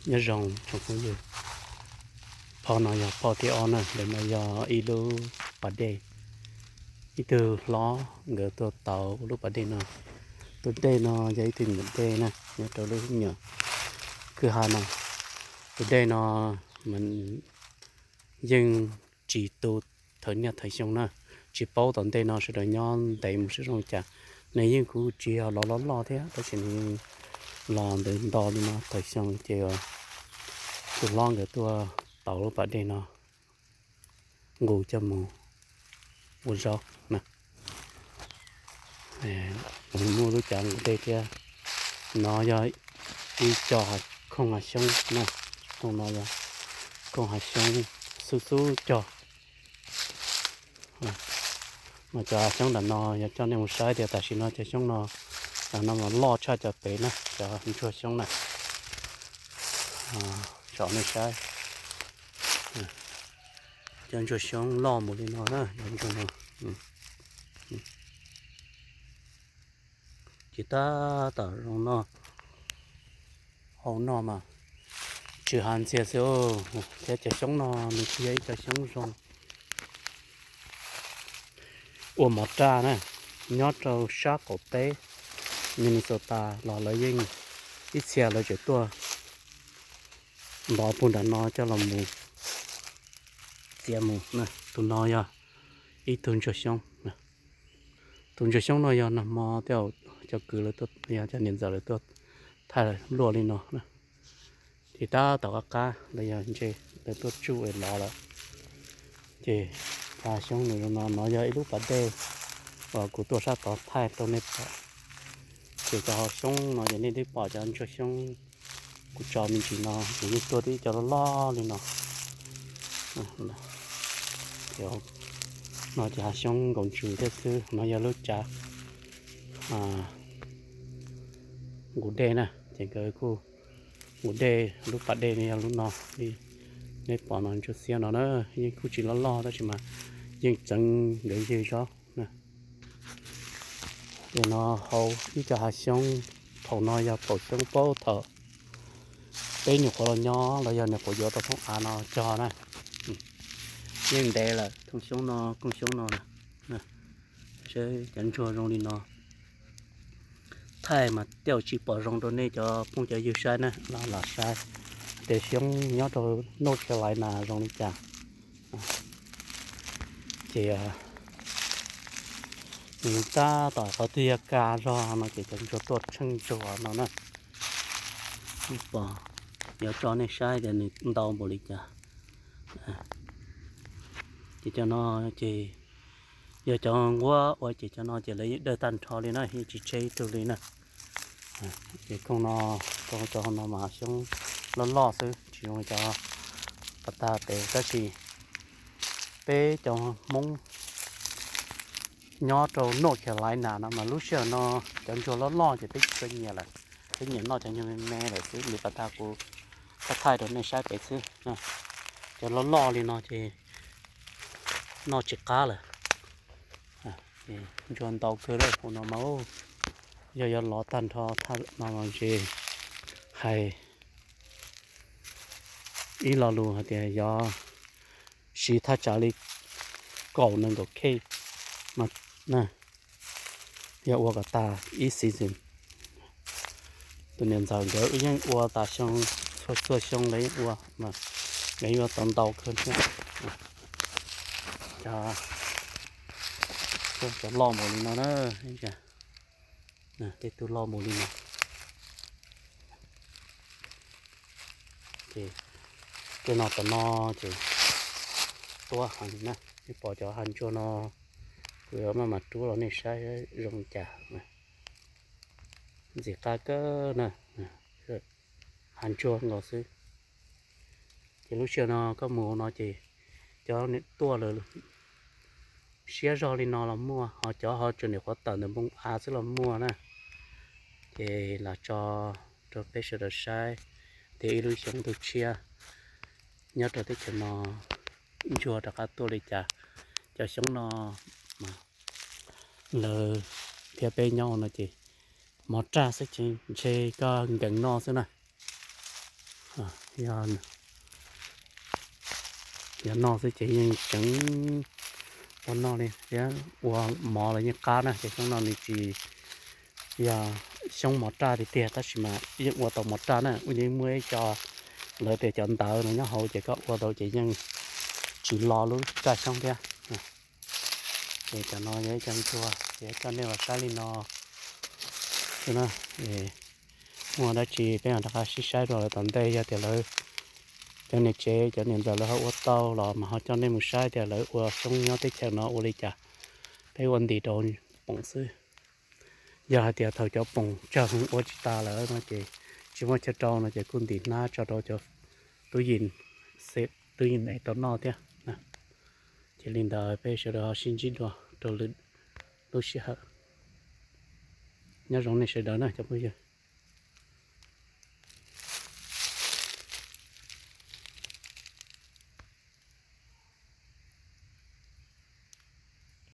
Nyob zoo tsoom phooj ywg, phau no yog phau thib ob na, ntawm no yog ib lub pas dej. Ib tug hlob nkawd tuaj tauv lub pas dej no. Tus dej no yog ib tug nyuam dej na, nyob rau lub nyuam kwj ha no. Tus dej no mas yeej tsis tu thawm niaj thawm xyoo na, tsis paub tom ntej no sawv daws nyob ntev mus sib zoo li cas. Nws yeej kuj tsis yog los loj loj thiab, tab sis nws yeej los ntawd nto li no thawm xyoo ces tus hlob nkawd tuaj tauv lub pas dej no nqus coj mus ua zaub na. Muaj lub cav nqus dej thiab. No yog ib co khooj hav xyoob na, khooj no yog khooj hav xyoob xub xub cog. Mas cov hav xyoob ntawm no yog coj nej mus saib tias tam sim no cov xyoob no, ntawm no mas loj tshaj cov pem na, cov ntsuag xyoob na. Tsom nej saib, cov ntsuag xyoob loj mus li no na, cov ntsuag no. Ces tab tom zoo noj haus noj mas tsis hav ntxiag xwb. Thiab cov xyoob no nws kuj yog ib cov xyoob zoo ua mov raj na, nyob rau sab qaum teb Minnesota los lawv yeej ib txhia lawv tseem tuaj ntov puag nram no coj los mus txiav mus na. Tus no yog ib tug ntsuag xyoob. Tus ntsuag xyoob no yog nag hmo tej zaum cov kwv lawv, yog cov niam ntxawm lawv tuaj thaij luaj li no na. Ces tab tom qab qab los yog ntse lawv tuaj tsuj es lov lawm. Ces cov hav xyoob nws zoo no, no yog ib lub pas dej uas kuv tuaj sab tod thaij rau nej pom. Ces cov hav xyoob no ces nej twb pom cov ntsuag xyoob kuv tso me ntsis no, kuv yeej tuaj tib cov loj loj li no. No ces hav xyoob nkaus ntsws thiab xwb. No yog lub cav nqus dej na, ces nkawd kuj nqus dej, lub pas dej no yog lub no li nej pom no, ntsuag xiab no na, yeej kuj tsis loj loj tab sis mas yeej txeev nkawd ywg zaub na. Ces no hauv ib co hav xyoob, thaum no yog thaum xyoob paub thaum peb nyuam qhuav los nyob los yog nyuam qhuav yuav tau thooj av no cog na. Yeej ntev lawm thooj xyoob no, khooj xyoob no na. Seb cov ntsuag zoo li no, thaij mas tej zaum tsis pom zoo rau nej cov phooj cov ywg saib na, los lam saib tias xyoob nyob rau North Carolina zoo li cas. Ces nws tab tom qhov twg yog ka zog no ces cov ntsuag tuaj tsheej ntsuag no na. Pom, yuav tso nej saib tias nws ntau npaum li cas. Ces cov no ces yog cov nquab ua ces cov no ces lawv yeej dawj tag nrho li na, yeej tsis tseg ib tug li na. Ces khooj no, cov no mas xyoob loj loj xwb, tsis zoo cov pas tag pem, tab sis peb cov Hmoob nyob rau North Carolina no mas lub sij hawm no cov ntsuag loj loj ces peb tsis tshua nyiam lawm, peb nyiam noj cov ntsuag me me lawm xwb, li pas tag kuv thaij rau nej saib pem xwb. Cov loj loj li no ces noj tsis qab lawm. Ntsuag ntau kawg lawm hauv no mas, yog yuav lov tag nrho thaj no los ntshe hais ib lo lus hais tias yog siv thaj tsam li kaum nees nkaum K mas yog ua kom tag ib season. Tus niam ntxawm nkawd yeej ua tas xyoo, txhua txhua xyoo lawv yeej ua, nkawd yeej ua tau ntau kawg thiab. Cov loj npaum li no na, tej tug loj npaum li no. Ces tej no tom no ces tuab heev na, nej pom cov hav ntsuag no, kuv yuav maj mam rub los nej saib zoo li cas. Ntxim qab kawg na, hav ntsuag nkaus xwb. Ces lub sij hawm no koj mus no ces cov niam tuaj lawm siab zog li no los muaj, ho cov ho tseem niam qhuav tawm ntawm npoo av xwb los muaj na. Ces lam tso rau peb sawv daws saib thiab ib lub xyoo ntug tshiab nyob rau teb chaws no ntsuag rov qab tuaj li cas. Cov xyoob no mas lawv thiab peb nyob no ces mov raj xwb ces ntshe koj nkees noj xwb na. Yog, yog noj xwb ces yeej tseem ua noj li thiab, ua mov los yeej qab na. Ces xyoo no nws tsis yog xyoob mov raj tiag tiag tab sis mas yeej ua tau mov raj na. Yeej muaj ib co lawv tias cov ntawv no nyob hauv ces koj ua tau ces yeej tsis lo lub raj xyoob thiab. Ces cov no yog ib co ntsuag, ces coj nej los saib li no. Muaj dab tsi peb mam rov qab sib saib dua lawm tom ntej. Yog tias lawv, cov niam tsev cov niam ntxawm lawv ho ua tau los mas ho coj nej mus saib tias lawv ua xyoob nyob teb chaws no ua li cas. Peb ua ntim rau Poom xwb. Yog hais tias thaum cov Poom tsawg heev ua tsis tas lawm no ces tsis muaj chaw rau no ces kuj ntim hnab tso rau cov tub Yim, tub Yim es tau noj thiab. Ces li ntawd peb sawv daws ho sib ntsib dua rau lwm lub sij hawm. Nyob zoo nej sawv daws na cov phooj ywg.